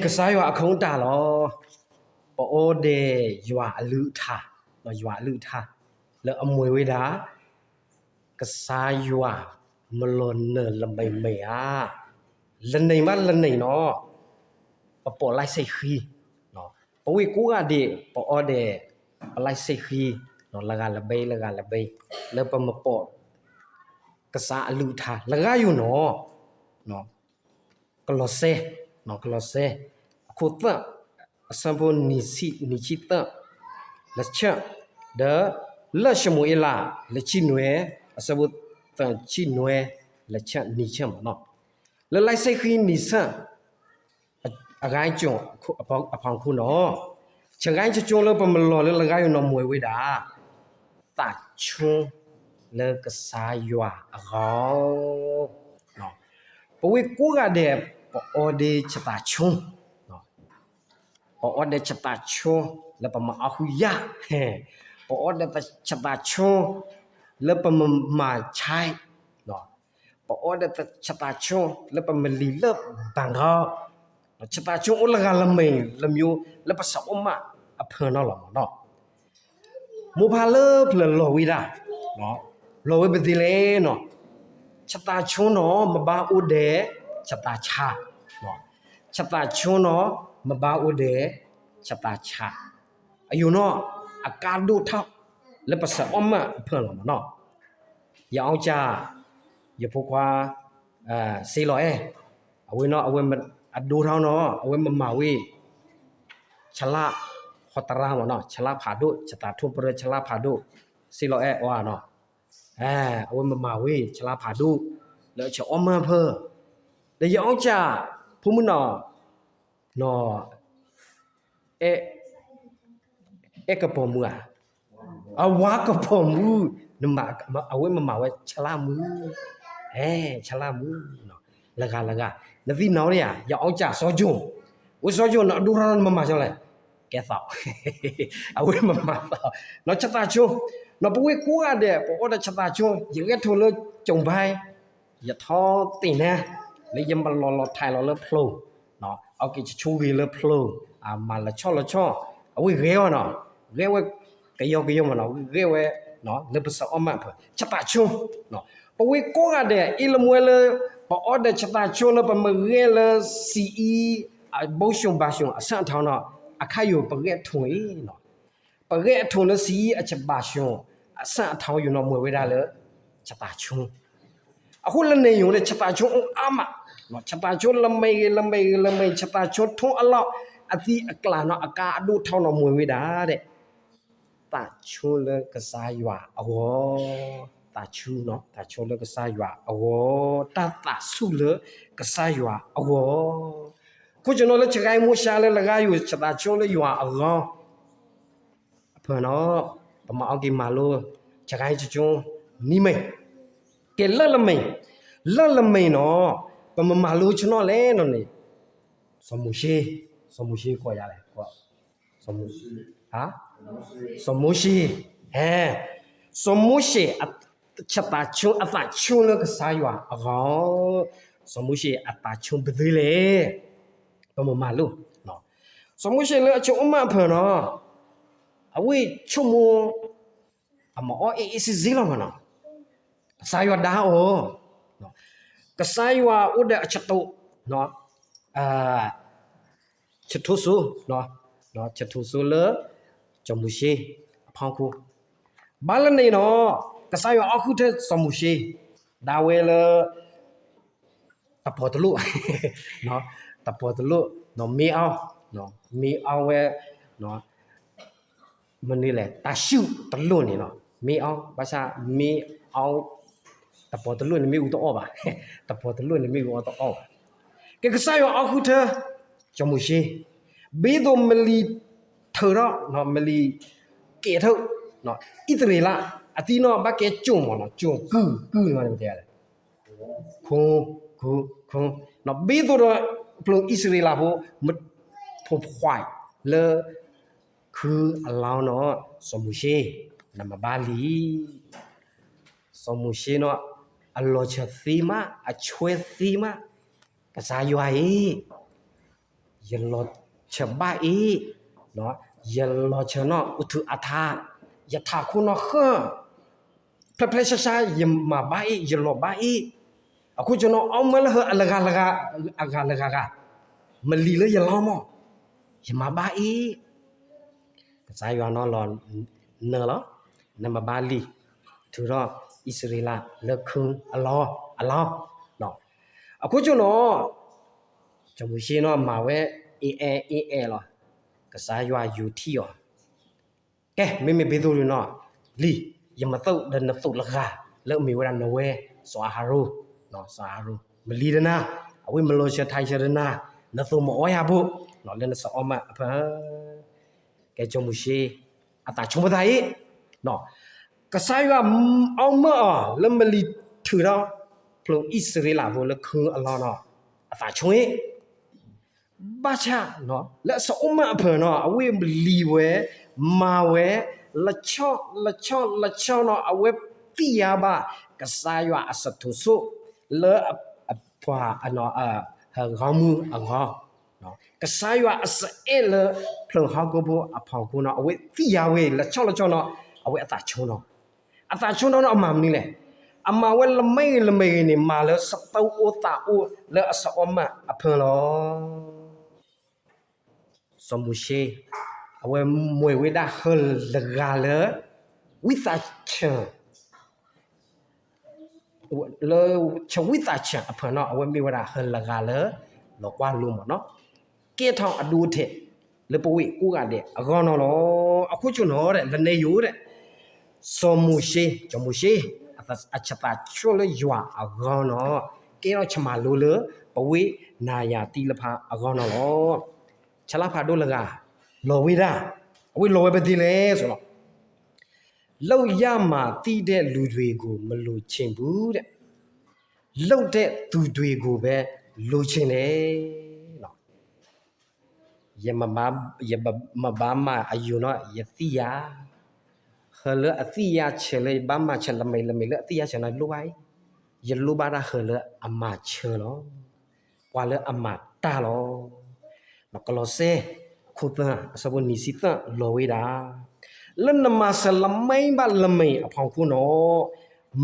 ကစၢ်ယွၤအခိၣ်အတၢ်လီၤ. ပအီၣ်ဒဲးယွၤအလုၢ်အထါ, ယွၤအလုၢ်အထါ လၢအမ့ၢ်ဝဲဒၣ် ကစၢ်ယွၤမၢလီၤနၢၤလၢမဲာ်မဲာ်ဧါ. လၢန့ၣ်ဘၣ်လၢန့ၣ်နီၤ, ပပိာ်လံာ်စီဆှံ, ပဝဲကိးဂၤဒဲး ပအီၣ်ဒဲး ပလံာ်စီဆှံ လၢဂၤလၢဘဲ လၢဂၤလၢဘဲ လၢပမ့ၢ်ပိာ် ကစၢ်အလုၢ်အထါ လၢဂၤယိၤနီၤ, ကလီးစဲ, ကလီးစဲ အခိၣ်သၢ အဆၢဖိနွံဆံသၢ လၢဆၢ, ဒီးလၢၡမူၤအ့လး လၢဆံနွဲၣ် အဆၢဖိသၢဆံနွဲၣ် လၢဆၢနွံဆၢမ့ၢ်နီၤ, လၢလံာ်စီဆှံနွံဆၢ အဂၤကၠိ အဖီခိၣ်နီၤ, ဆၢဂၤကၠိလၢပမၢလီၤလၢလၢဂၤယိၤနီၤမ့ၢ်ဝဲဒၣ် သးဆိလၢကစၢ်ယွၤအဂီၢ်. ပဝဲကိးဂၤဒဲး ပအီၣ်ဒဲးဆၢသးဆိ, ပအီၣ်ဒဲးဆၢသးဆိလၢပမၤအီၣ်ဟုၣ်ယၢ်, ပအီၣ်ဒဲးဆၢသးဆိလၢပမၤဆါ, ပအီၣ်ဒဲးဆၢသးဆိလၢပမၤလံာ်လၢဘၣ်ဂီၤ, ဆၢသးဆိအိၣ်လၢဂၤလၢမဲာ်လၢမ့ၢ်လၢပစးအီၣ်မးအဖၢနီၤလီၤမ့ၢ်နီၤ. မိၢ်ပၢ်လၢပျၢၤလီၤဝဲဒၣ်, လီၤဝဲပသ့လဲၣ်နီၤ, ဆၢသးဆိနီၤ မ့ၢ်ဘၣ်အိၣ်ဒဲးဆၢသးဆါ, ဆၢသးဆိနီၤ မ့ၢ်ဘၣ်အိၣ်ဒဲးဆၢသးဆါ, အယိၤနီၤ အကါဒိၣ်ထီၣ်လၢပစးအီၣ်မးအဖၢလီၤမ့ၢ်နီၤ. ယအီၣ်ကၢ် ယဖိခွါ စ့လီၤအဲၣ်, အဝဲနီၤ အဝဲအဒိထီၣ်နီၤ အဝဲမၤမၤဝဲ ဆလါ ဟီတရါမ့ၢ်နီၤ ဆလါဖးဒိၣ် ဆၢသးဆိပရၢဆလါဖးဒိၣ် စ့လီၤအဲၣ်အီၤနီၤ, အဝဲမၤမၤဝဲ ဆလါဖးဒိၣ် လၢဆးအီၣ်မးဖၢ, ဒီးယအီၣ်ကၢ် ဖိမုၣ်နီၤ အဲၣ်ကပီၤမုၣ်ဧါ, အဝါကပီၤမုၣ်, အဝဲမၤမၤဝဲဆလါမုၣ်, ဆလါမုၣ်, လၢဂၤလၢဂၤ, နသ့ၣ်နီၣ်ဧါ ယအီၣ်ကၢ်စီၤကၠိၣ်, ဝဲစီၤကၠိၣ်နီၤ အဒိထီၣ်နီၤ နမၤမၤကၠီလဲၣ်, ကဲသီး, အဝဲမၤမၤသီး, နီၤဆၢသးဆိ, နီၤပဝဲကိးဂၤဒဲး ပအီၣ်ဒီးဆၢသးဆိ ယဂဲၤထီၣ်လၢကၠိၣ်ဘါ ယထီၣ်သ့ၣ်ညါ လၢယမၤလီၤလီၤထးလီၤလၢဖျိ, အီၣ်က့ၤဆဆိဂ့ၤလၢဖျိ, မၤလီၤဆီလီၤဆီ, အဝဲဂဲၤအီၤနီၤ, ဂဲၤဝဲ ကယီကယီမ့ၢ်နီၤ, ဂဲၤဝဲ လၢပစးအီၣ်မးဖၢ ဆၢသးဆိ, ပဝဲကိးဂၤဒဲး အ့ၣ်လၢမွဲလၢ ပအီၣ်ဒီးဆၢသးဆိလၢပမ့ၢ်ဂဲၤလၢစံးအံၤ အဘိၣ်စိၣ်ဘၣ်စိၣ်အဆၢအထီနီၤ, အခါယိၤပဂဲၤထိၣ်အံၤ ပဂဲၤအထိၣ်လၢစံးအံၤအဘိၣ်စိၣ်ဘၣ်စိၣ် အဆၢအထီယိၤနီၤ မ့ၢ်ဝဲဒၣ်လၢ ဆၢသးဆိ, အဃိလၢန့ၣ်ယိၤန့ၣ် ဆၢသးဆိအိၣ်အါမး, ဆၢသးဆိလၢမဲာ်ဂ့ၤလၢမဲာ်ဂ့ၤလၢမဲာ်ဂ့ၤ ဆၢသးဆိထိၣ်အလီၢ် အသံအကျးနီၤ အကါအဒိၣ်ထီၣ်နီၤ မ့ၢ်ဝဲဒၣ်ဒဲး သးဆိလၢကစၢ်ယွၤအဂီၢ်, သးဆိ, သးဆိလၢကစၢ်ယွၤအဂီၢ်, တၢ်သးဆူၣ်လၢကစၢ်ယွၤအဂီၢ်, ခိၣ်ကနီၤလၢဆှၢဂၤမိၤၡ့လၢလၢဂၤယိၤ ဆၢသးဆိလၢယွၤအဂီၢ် အဖၢနီၤ, ပမၤအီၣ်က့ၤမၤလိ ဆှၢဂၤဆိဆိ နံၤမ့ၢ်, ကဲလၢလၢမ့ၢ်, လၢလၢမ့ၢ်နီၤ, ပမၤမၤလိဆိနီၤလဲၣ်နီၤန့ၣ်, စီၤမိၤၡ့, စီၤမိၤၡ့ကိးယၤလဲၣ်, စီၤမိၤၡ့, စီၤမိၤၡ့, စီၤမိၤၡ့ အသးဆိအသးဆိလၢကစၢ်ယွၤအဂီၢ်, စီၤမိၤၡ့အသးဆိပသ့လဲၣ်, ပမၤမၤလိ စီၤမိၤၡ့လၢအဆိအိၣ်မးအဖၢနီၤ, အဝဲဆိကမိၣ်, အမၤအီၣ်အ့ၣ်အ့ၣ်စ့စ့လီၤမးနီၤ, ကစၢ်ယွၤဒါအီၤ, ကစၢ်ယွၤအိၣ်ဒီးအဆတိၣ်, ဆထိၣ်စိ, ဆထိၣ်စိလၢ စီၤမိၤၡ့အဖီခိၣ်, ဘၣ်လၢန့ၣ်နီၤ, ကစၢ်ယွၤအီၣ်ဃုာ်ထၢစီၤမိၤၡ့, ဒါဝဲလၢ တပီၤတလိၣ်, တပီၤတလိၣ်, မ့ၢ်အီၣ်, မ့ၢ်အီၣ်ဝဲ, မနုၤလဲၣ် တၢ်ဆူၣ်တလိၣ်န့ၣ်နီၤ, မ့ၢ်အီၣ်, ဘၣ်ဆၣ်မ့ၢ်အီၣ်, တပီၤတလိၣ်န့ၣ်မ့ၣ်အူတအီၣ်ဘၣ်, တပီၤတလိၣ်န့ၣ်မ့ၣ်အူအီၣ်တအီၣ်ဘၣ်, ကဲကစၢ်ယွၤအီၣ်ဃုာ်ထၢ စီၤမိၤၡ့, ဘ့သိးမလံၤထၢၣ်ထီၣ်, မလံၤကဲထၢၣ်, အံၣ်စရ့လး အသံနီၤ ဘၣ်ကဲကၠိၣ်မးနီၤ, ကၠိၣ်ကုၢ်ကုၢ်န့ၣ်တဲလဲၣ် ခိ, ခိ, ခိ, ဘ့သိးဒီး ပျိၤအံၣ်စရ့လးဖိ မ့ၢ်ဖိခွါလၢ ခုအလီၢ်နီၤ, စီၤမိၤၡ့ နမၤဘၣ်လံ, စီၤမိၤၡ့နီၤ အလီၤဆၢသ့မး အဆွဲသ့မး, ကစၢ်ယွၤအံၤ ယ ယလီၤဆၢဘၣ်အ့ၣ်, ယလီၤဆၢနီၣ်အိၣ်ထုးအါထါ, ယထးခိၣ်နီၣ်ဃၢၣ်, ဖျဲဖျဲဆါဆါ ယမၤဘၣ်အ့ၣ် ယလီၤဘၣ်အ့ၣ်, အခိၣ်ကၠိနီၣ်အီၣ်မၢလၢဟၢအလဂၤလဂၤ, အဂၤလဂၤဂၤ, မလံၤလၢယလီၤမၢ်, ယမၤဘၣ်အ့ၣ် ကစၢ်ယွၤနီၣ်လီၤနၢၤလီၤ, နမၤဘၣ်လံၤ, ထုးထီၣ်အံၣ်စရ့လးလၢခုအလီၢ်, အလီၢ်, အခိၣ်ကၠိနီၣ်, စီၤမိၤၡ့နီၣ်မၤဝဲအ့ၣ်အဲၣ်အ့ၣ်အဲၣ်လီၤ, ကစၢ်ယွၤယူၤထံၣ်အီၤ, ကဲ မ့မ့ၢ်ဘၣ်သိၣ်ဒုနီၣ်, လံၤ, ယမၤသိၣ်ဒီးနသိးလဂၤ, လၢအမ့ၢ်ဝဲဒၣ်နဝဲ, စီၤအၤဟရိၣ်, စီၤအၤဟရိၣ်, မလံၤဒီးနၤ, အဝဲမလီၤဆၢထးဆၢဒီးနၤ, နသိးမ့ၢ်အီယၤဘိ, လၢနစီၤအီၣ်မၢ်အဖၢၣ် ကဲ စီၤမိၤၡ့ အသးဆိပသးအံၤ, ကစၢ်ယွၤအီၣ်မၢအီၤလၢမလံၤထုးထီၣ် ဖျိးအံၣ်စရ့လးဖိလၢခုအလီၢ်နီၣ်, အသးဆိအံၤ, ဘၣ်ဆၣ် လၢအစီၤအီၣ်မၢအဖၢၣ်နီၣ် အဝဲလံၤဝဲ, မၤဝဲ, လီၤဆီလီၤဆီလီၤဆီနီၣ် အဝဲသ့ၣ်ညါဘၣ် ကစၢ်ယွၤအစထိၣ်စိၣ် လၢအပှၤ ဂီၢ်မုၢ်အဂီၢ် ကစၢ်ယွၤအစအဲၣ်လၢ ဖျိးဟီၣ်ခိၣ်ဖိအဖီခိၣ်နီၣ် အဝဲသ့ၣ်ညါဝဲ လီၤဆီလီၤဆီနီၣ် အဝဲအသးဆိနီၣ်, အသးဆိနီၣ်နီၣ် အမၤမနုၤလဲၣ်, အမၤဝဲလၢမဲာ်ဂ့ၤလၢမဲာ်ဂ့ၤန့ၣ် မၤလၢစတိၢ်အိၣ်သးအိၣ်လၢအစီၤအီၣ်မၢအဖၢၣ်လီၤ. စီၤမိၤၡ့ အဝဲမ့ၢ်ဝဲဒၣ်ဟၢလဂၤလၢ ဝံသးစူၤ လၢ ဆၢဝံသးစူၤအဖၢၣ်နီၣ် အဝဲမ့ၢ်ဝဲဒၣ်ဟၢလဂၤလၢ လီၤကွၢ်လိမၢ်နီၣ်, ကဲထီၣ်အဒိအထဲး လၢပဝဲကိးဂၤဒဲးအဂီၢ်နီၣ်လီၤ. အခိၣ်ကၠိနီၣ် လၢနဲယိၤဒဲး စီၤမိၤၡ့ စီၤမိၤၡ့ အဆၢသးဆိလၢယွၤအဂီၢ်နီၣ်, ကဲထီၣ်ဆၢမၤလိလၢ ပဝဲနၤယၤသ့ၣ်တဖၣ်အဂီၢ်နီၣ်လီၤ. ဆၢလၢဖးဒိၣ်လၢဂၤ လီၤဝဲဒၣ်, အဝဲလီၤဝဲပသ့လဲၣ် စီၤလီၤ လုပ်ရမှာ သိတဲ့လူတွေကို မလိုချင်ဘူးတဲ့, လုပ်တဲ့သူတွေကိုပဲ လိုချင်တယ်. ယမၤဘၣ်မၤအယိာ်နီၣ် ယသ့ၣ်ယၤ, ဟၢလၢအသ့ၣ်ယၤဆၢလၢယဘၣ်မၤဆၢ လမဲာ်လမဲာ်လၢအသ့ၣ်ယၤဆၢနီၣ် ယလိၣ်ဘၣ်အံၤ, ယလိၣ်ဘၣ်တၢ်ဟၢလၢအမၤဆၢလီၤ. ပှၤလၢအမၤတၢ်လီၤ. ကလီးစဲ အခိၣ်သၢ အဆၢဖိနွံဆံသၢ လီၤဝဲဒၣ်, လၢနမၤစၢၤလမဲာ်ဘၣ်လမဲာ်အဖီခိၣ်နီၣ်,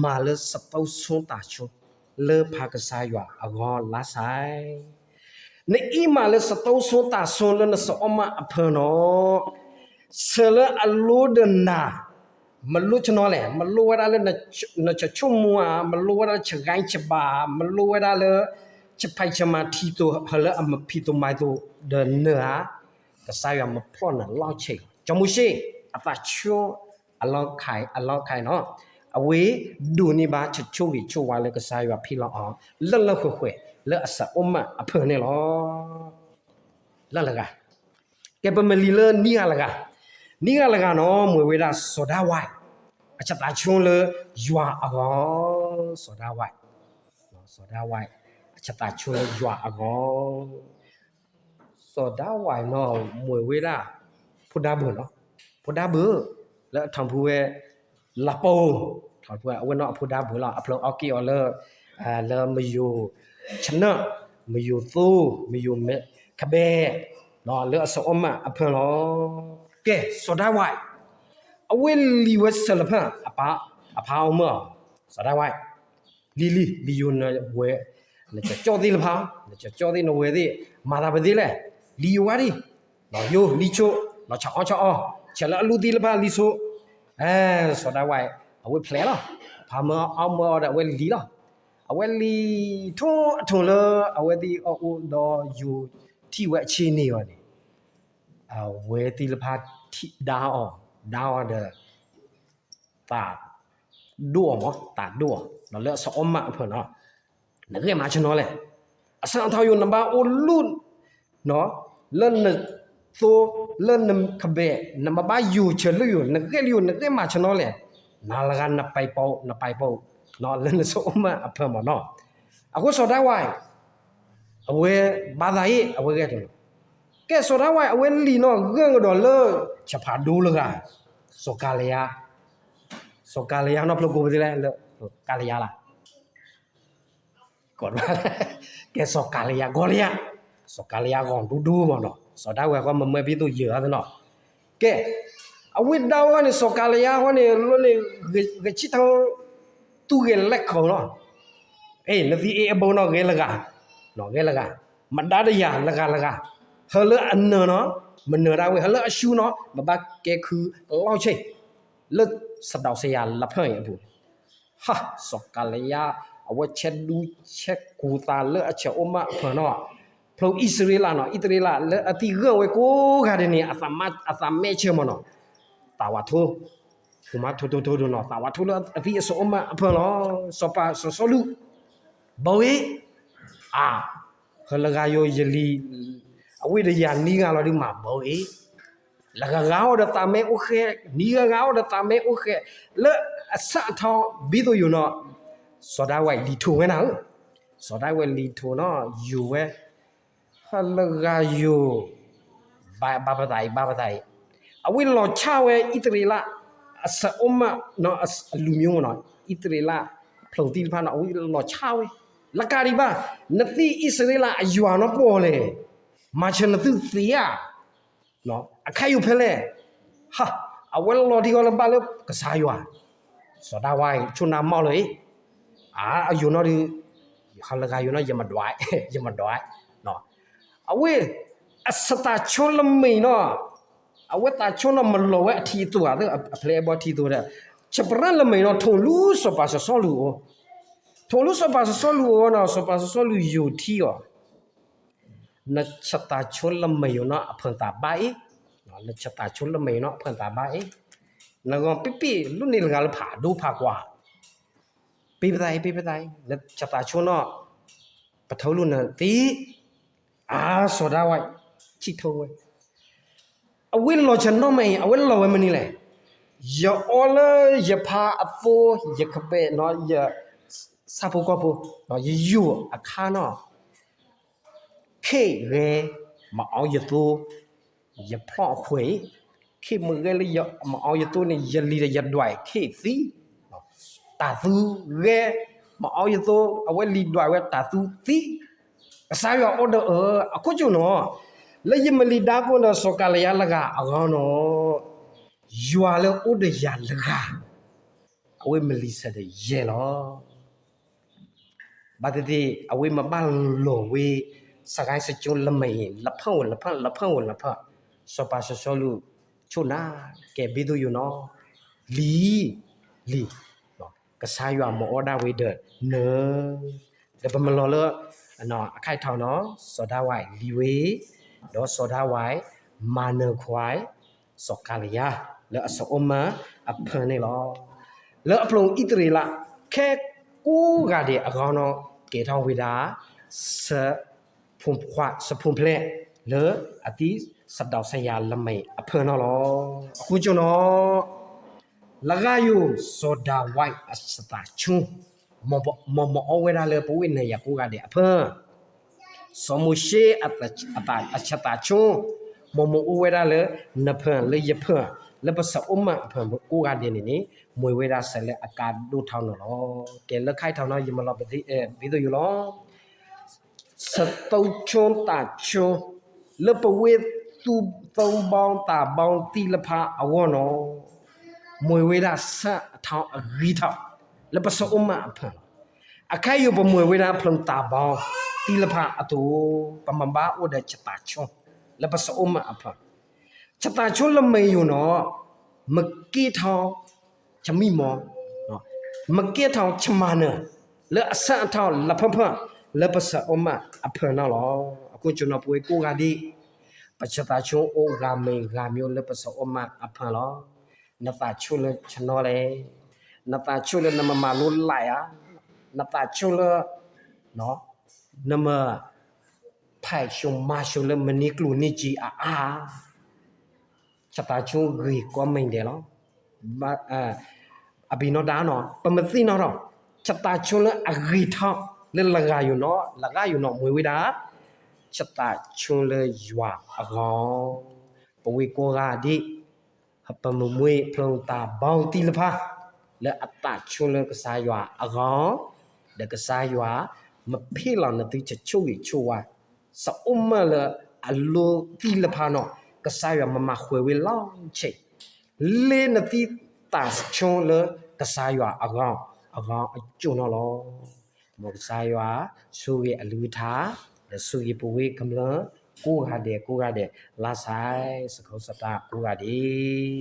မၤလၢစတိၢ်ဆိတၢ်ဆိ လၢဖးကစၢ်ယွၤအဂီၢ်လါဆဲး နအံၤမၤလၢစတိၢ်ဆိတၢ်ဆိလၢနစီၤအီၣ်မၢ်အဖၢၣ်နီၣ်, ဆၢလၢအလိဒီးနၤ, မလိဆၢနီၤလဲၣ်, မလိဝဲဒၣ်လၢ နဆိကမိၣ်ဧါ, မလိဝဲဒၣ်လၢ ဆဂဲဆဘါ, မလိဝဲဒၣ်လၢ ဆဖံးဆမၤထံသိး ဟၢလၢအမၤဖံးသိးမၤသိးဒီးနၤဧါ, ကစၢ်ယွၤမၤဖျီၣ်နၤလီၢ်ဆ့ၣ်လီၤ. စီၤမိၤၡ့ အသးဆိ အလီၢ်ခါအံၤ, အလီၢ်ခါအံၤနီၣ်, အဝဲဒိးန့ၢ်ဘၣ်ဆိဆိဂ့ၤဆိဝါလၢကစၢ်ယွၤဖံးလီၤအီၤ လၢလၢဃဲၤဃဲၤ လၢအစီၤအီၣ်မၢ်အဖၢၣ်န့ၣ်လီၤ. လၢလၢဂၤ ကဲ ပမ့ၢ်လံလၢနံၣ်ဂၤလၢဂၤ, နံၣ်ဂၤလၢဂၤနီၣ် မ့ၢ်ဝဲဒၣ်စီၤဒၤဝံး အဆၢသးဆိလၢယွၤအဂီၢ်, စီၤဒၤဝံး, စီၤဒၤဝံး အဆၢသးဆိလၢယွၤအဂီၢ်, စီၤဒၤဝံးနီၣ် မ့ၢ်ဝဲဒၣ် ဖိဒါဘုးလီၤ, ဖိဒါဘုး လၢအထီၣ်ဖူဝဲ လၤပိၤ, ထီၣ်ဖူဝဲအဝဲနီၣ်အဖိဒါဘုးလီၤ, အဖျၢၣ်အီၣ်က့ၤအီၤလၢ လၢမယိၤဆနၢၣ်, မယိၤသိ, မယိၤမဲ, ခဘဲ, လၢအစီၤအီၣ်မၢ်အဖၢၣ်လီၤ. ကဲ စီၤဒၤဝံး အဝဲလံၤဝဲဆၢလၢဖၢၣ်, အဖါအီၤမၢအီၤ, စီၤဒၤဝံး လံၤလံၤ လံၤယိၤနဝဲ, နကၠီၣ်သ့ၣ်လၢဖး, နကၠီၣ်သ့ၣ်နဝဲသ့ၣ်, မၤသးပသ့လဲၣ်, လံၤယိၤဝဲဒံး, လီၤယိၤလံၤဆိ, လီၤဆီအီၣ်ဆီအီ, ဆၢလၢအလူသ့ၣ်လၢဖးလံၤဆိ, စီၤဒၤဝံး အဝဲဖျဲးလီၤ, ဖးမၢအီၣ်မၢအီၤဒီးအဝဲလံၤလီၤ, အဝဲလံၤထိၣ်အထိၣ်လၢ အဝဲသ့ၣ်အအိၣ်ဒီးယိၤထံၣ်ဝဲအဆ့န့ၣ်အီၤန့ၣ် အဝဲသ့ၣ်လၢဖးထံၣ်ဒါအီၤ, ဒါအီၤဒီး သးဒိၣ်အီၤမး, သးဒိၣ်အီၤ, လၢအစီၤအီၣ်မၢ်အဖၢၣ်နီၤ, နဂ့ၢ်မၤဆၢနီၤလဲၣ်, အဆၢအထီယိာ် နဘၣ်အိၣ်လူၢ်, လၢနသိ, လၢနကဘဲၣ်, နမ့ၢ်ဘၣ်ယိာ်ဆၢလၢယိာ်, နဂ့ၢ်လၢယိာ်, နဂ့ၢ်မၤဆၢနီၤလဲၣ်, နၤလၢဂၤနပာ်ပီ, နပာ်ပီ, လၢနစီၤအီၣ်မၢ်အဖၢၣ်မးနီၤ, အဃိစီၤဒၤဝံး အဝဲဘါသးအံၤ အဝဲဂဲၤထီၣ်လီၤ, ကဲစီၤဒၤဝံး အဝဲလံာ်နီၤ ဂၢၢ်ကဒီးလၢ ဆၣ်ဖးဒိၣ်လၢဂၤ, စီၤကၤလယါ, စီၤကၤလယါနီၤ ဖျိကိးပသ့လဲၣ်, ကၤလယါလၢ ကဲစီၤကၤလယါ ကီၤလယါ, စီၤကၤလံယါဂီၤဒူဒူမ့ၢ်နီၤ, စီၤဒၤဝံးဃီမ့ၢ်မၢဘံသိယၢၤအသနီၤ, ကဲ, အဝဲဒၣ်ဝဲန့ၣ် စီၤကၤလံယါဃီန့ၣ် လၢန့ၣ် ဂဲၤဆံၣ်ထီၣ် သူၣ်ဂဲၤလဲၢ်ခီလီၤ, အဲ နသံအ့အဘိနီၤ ဂဲၤလၢဂၤ, ဂဲၤလၢဂၤ, မဒါတယၤလၢဂၤလၢဂၤ, ဟၢလၢအနၢၤနီၤ မနၢၤဒၣ်ဝဲ, ဟၢလၢအဆူနီၤ မဘၣ်ကဲခုလီၢ်ဆ့ၣ်, လၢစဒီးစယၤလဖၢၣ်အံၤအပူၤ ဟါ, စီၤကၤလံယါ အဝဲဆဲးဒူဆဲးကူၤသးလၢအဆဲးအိၣ်မးအဖၢၣ်နီၤ, ဖျိအံၣ်စရ့လးနီၤ, အံၣ်စရ့လးလၢအသံဂၢၢ်ဝဲကိးဂၤဒဲးန့ၣ် အသးမဲာ်ဆၢမ့ၢ်နီၤ, သးဝးထိ, ဃုမးထိထိထိဒိနီၤ, သးဝးထိလၢအသံအစိအမးအဖၢၣ်လီၤ, စီၤပၤစီၤစီလူး, ဘီဧ့, အါ, ဟၢလၢဂၤယိၤယလံၤ, အဝဲဒီးယၤနံၤဂၤလီၤဒုးမးဘီဧ့ လၢဂၤဂၤအိၣ်ဒီးသးမဲအိၣ်ဃဲ, နံၤဂၤဂၤအိၣ်ဒီးသးမဲအိၣ်ဃဲ, လၢအဆၣ်အထီဘံသိယိၤနီၤ, စီၤဒၤဝံးလံၤထိးဝဲနၤဧၢ, စီၤဒၤဝံးလံၤထိးနီၤ ယိၤဝဲ, ဟၢလၢဂၤယိၤ, ဘၣ်ပသးအံၤ ဘၣ်ပသးအံၤ, အဝဲလီၤဆၣ်ဝဲအံၣ်စရ့လး, အဆၢအိၣ်မးနီၤ အလူၤမံမ့ၢ်နီၤ, အံၣ်စရ့လး, ဖျိးသံၣ်တဖၣ်နီၤ အဝဲလီၤဆၣ်ဝဲ, လၢကးဒံးဘၣ်, နသံအံၣ်စရ့လးအယွၤနီၤပီၢ်လဲၣ်, မၤဆၢနသုသ့ဧါ အခါယိၤဖဲလဲၣ်, ဟါ, အဝဲလီၤထံဂီၤလၢဘၣ်လၢကစၢ်ယွၤ, စီၤဒၤဝံးဆိၣ်နါမီၢ်လၢအံၤ, အါ အယိၤနီၤဒုး, ဟၢလၢဂၤယိၤနီၤ ယမဒွး, ယမဒွး, အဝဲ, အသးဆိလၢမဲာ်နီၤ, အဝဲသးဆိနီၤ မၤလီၤဝဲအထံအသိးသ့ၣ် အဖျဲၣ်အဘီထံအသိးဒီး, ဆၢပြၢလၢမဲာ်နီၤ ထိၣ်လူစီၤပၤစီၤစီလူးအအိၣ်, ထိၣ်လူစီၤပၤစီၤစီလူးအအိၣ်နီၤ စီၤပၤစီၤစီလူးယိၤထံအီၤ နသးဆိလၢမဲာ်ယိၤနီၤ အဖၢၣ်သးဘၣ်အံၤ, နသးဆိလၢမဲာ်ယိၤနီၤအဖၢၣ်သးဘၣ်အံၤ, နဂီၤပ့ပ့ၣ် လူန့ၢ်လၢဂၤလၢဖးဒိၣ်ဖးကွၢ်, ပ့ပသးအံၤ ပ့ပသးအံၤ နသးဆိနီၤ, ပထိၣ်လူနသံ, အါ စီၤဒၤဝံး, ဆံၣ်ထိၣ်ဝဲ အဝဲလီၤဆၢနီၤမးအံၤ အဝဲလီၤဝဲမနုၤလဲၣ်, ယအီလၢယဖါအသိ ယကပဲၣ်နီၤ ယဆၣ်ဖိကီၢ်ဖိ, ယယိၤအခါနီၤ, ခ့ၣ်ဂဲၤမၤအီယသိ, ယဖျီၣ်အခွဲးအံၤ, ခ့ၣ်မုၢ်ဂဲၤလၢမၤအီယသိန့ၣ် ယလံၤဒီးယဒွးခ့ၣ်သံ, တၢ်သူဂဲၤမၤအီယသိ အဝဲလံၤဒွးဝဲတၢ်သူသံ, ကစၢ်ယွၤအိၣ်ဒီးအၢ အခိၣ်ကၠိၣ်နီၤ, လၢယမ့ၢ်လံၤဒါကိၢ်ဒီးစီၤကၤလံယါလၢဂၤအဂီၢ်နီၤ, ယွၤလၢအိၣ်ဒီးယၤလၢဂၤ, အဝဲမ့ၢ်လံာ်ဆၢဒီးယဲၢ်လီၤ. ဘၣ်သ့ၣ်သ့ၣ် အဝဲမ့ၢ်ဘၣ်လီၤဝဲ စကဲစကၠိလၢမဲာ်အံၤ လၢဖၢၣ်ဝဲလၢဖၢၣ် လၢဖၢၣ်ဝဲလၢဖၢၣ်, စီၤပၤစီၤစီလူး ဆိၣ်နၤ, ကဲဘံသိယိၤနီၤ, လံၤ, လံၤ, ကစၢ်ယွၤမၤအီၣ်ဒၣ်ဝဲဒီးနၢၤ, ဒီးပမၤလီၤလၢ အခါအံၤထီၣ်နီၤ စီၤဒၤဝံးလံၤဝဲ, ဒီးစီၤဒၤဝံး မၤနၢၤခွါ စီၤကၤလံယါ လၢအစိအီၣ်မးအဖၢၣ်န့ၣ်လီၤ. လၢအပျိာ်အံၣ်စရ့လး ခဲကိးဂၤဒဲးအဂီၢ်နီၤ ကဲထီၣ်ဝဲဒၣ် စ ဖိခွါ စဖိဖျဲး လၢအသံစဒီးစယၤလမဲာ်အဖၢၣ်န့ၣ်လီၤ. အဃိကၠိၣ်နီၤ လၢဂၤယိၤ စီၤဒၤဝံးအသးဆိ မ်မၤအီၣ်ဝဲဒၣ်လၢပဝဲနၤယၤကိးဂၤဒဲးအဖၢၣ်, စီၤမိၤၡ့အသးဆိ မ်မၤအီၣ်ဝဲဒၣ်လၢနဖၢၣ်လၢယဖၢၣ် လၢပစိအီၣ်မးအဖၢၣ်ကိးဂၤဒဲးန့ၣ်န့ၣ် မ့ၢ်ဝဲဒၣ်စဲးလၢအကါဒိၣ်ထီၣ်န့ၣ်လီၤ. ကဲလၢခါအံၤထီၣ်နီၤ ယမၤလီၤပသ့ ဘံသိယိၤလီၤ. စသိဆိသးဆိ လၢပဝဲသူၣ်ဘီသးဘီသံၣ်လၢဖးအဂီၢ်နီၤ မ့ၢ်ဝဲဒၣ်ဆၣ်အထီအဂံၢ်ထီၣ် လၢပစိအီၣ်မးအဖၢၣ်လီၤ. အခါယိၤပမ့ၢ်ဝဲဒၣ်ဖျိသးဘီသံၣ်လၢဖးအသိး ပမၤဘၣ်အိၣ်ဒီးဆသးဆိ လၢပစိအီၣ်မးအဖၢၣ် ဆသးဆိလၢမဲာ်ယိၤနီၤ မ့ၢ်ကဲထီၣ် ဆမံမီၢ် မ့ၢ်ကဲထီၣ်ဆမၤနၢၤ လၢအဆၣ်အထီလၢဖၢၣ်ဖၢၣ် လၢပစိအီၣ်မးအဖၢၣ်န့ၣ်လီၤ. အဃိကၠိၣ်နီၤပဝဲကိးဂၤဒဲး ပဆသးဆိအိၣ်ဂၤမဲာ်ဂၤမံၤလၢပစိအီၣ်မးအဖၢၣ်လီၤ. နသးဆိလၢဆနီလဲၣ်, နသးဆိလၢနမၤမၤလိလၢ်ဧါ, နသးဆိလၢ နမ့ၢ် ဖးဆိမၤဆိလၢမနံၤကျိၤနံၤကံအအါ, ဆသးဆိဂ့ၤကိးမံၤဒဲးလီၤ. အဘံၤနီၢ်ဒါနီၤ ပမ့ၢ်သ့ၣ်နီၣ်ထီၣ် ဆသးဆိလၢအဂ့ၤထီၣ်လၢလဂၤယိၤနီၤ လဂၤယိၤနီၤ မ့ၢ်ဝဲဒၣ် ဆသးဆိလၢယွၤအဂီၢ်, ပဝဲကိးဂၤဒဲး ပမ့ၢ်မ့ၢ်ဖျိတၢ်ဘီတံၢ်လၢဖး လၢအသးဆိလၢကစၢ်ယွၤအဂီၢ်, ဒီးကစၢ်ယွၤမ့ၢ်ဖ့ၣ်လီၤနသုဆဆိၣ်ဂ့ၤဆိၣ်ဝါ စအိၣ်မၢလၢအလိၤသံလၢဖးနီၤ, ကစၢ်ယွၤမၤမၤဃဲၤဝဲလီၤဆဲး, လ့နသံသးဆူလၢကစၢ်ယွၤအဂီၢ်, အဂီၢ်အကိၣ်နီၤလီၤ. မ်ကစၢ်ယွၤဆိၣ်ဂ့ၤအလုၢ်အထါ, ဒီးဆိၣ်ဂ့ၤပဝဲကမျၢၢ်ကိးဂၤဒဲးကိးဂၤဒဲး, လၢ်ဆၢစခီစတၢကိးဂၤဒဲး